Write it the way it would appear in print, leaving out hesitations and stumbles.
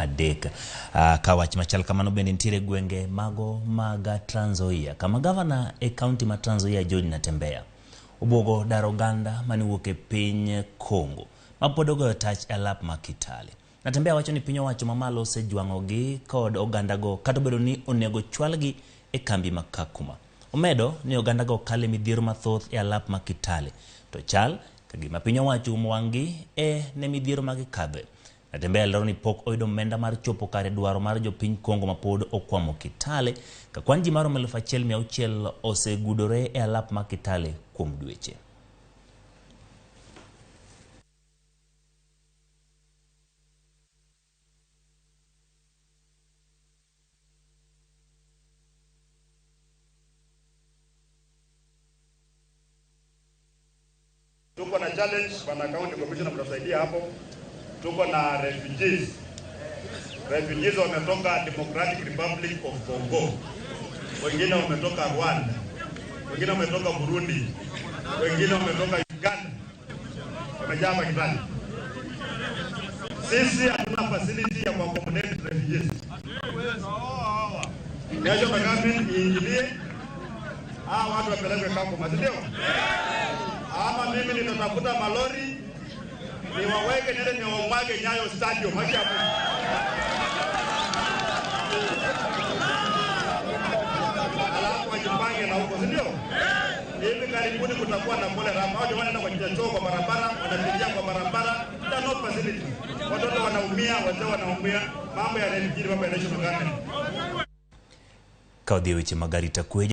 3. Ka wach machal kamano bende nitiere gwenge mago mag Trans Nzoia kama gavana e kaunti ma Trans Nzoia George Natembeya obwogo daro oganda mane owuok e piny Congo mapod ogoyo tach e alap ma Kitale. Natembeya wacho ni piny owacho mamalo osejwang'ogi kod ogandago kata obedo ni onego chwalgi e kambi ma Kakuma. Omedo ni ogandago kale midhiero mathoth e alap ma Kitale to chal ka gima piny owacho oumo wang'gi e ne midhiero ma gikadhe. Natembeya lero ni pok oyudo omenda mar chopo kare dwaro mar jopiny Congo mapod okwamo Kitale ka kwan ji maromo 1600 osegudore e alap ma Kitale kuom dweche. Tuko na challenge, bwana county commissioner, mtasaidia hapo. Tuko na refugees. Refugees wametoka Democratic Republic of Congo, wengine wametoka Rwanda, wengine wametoka Burundi, wengine wametoka Uganda, wamejaa hapa Kitale. Sisi hatuna facility ya kuaccommodate refugees. National government iingilie, hawa watu wapelekwe Kakuma, si ndio? Ama mimi nitatafuta malori niwaweke niende niwamwage Nyayo Stadium. Haki ya Mungu. Alafu wajipange na huko, si ndio? Hivi karibuni kutakuwa na cholera. Hao jamaa wanaenda kwa choo kwa barabara, wanapitia kwa barabara, there are no facility. Watoto wanaumia, wazee wanaumia, mambo ya refugee, mambo ya national government. Ka odhi e weche mag arita kwe.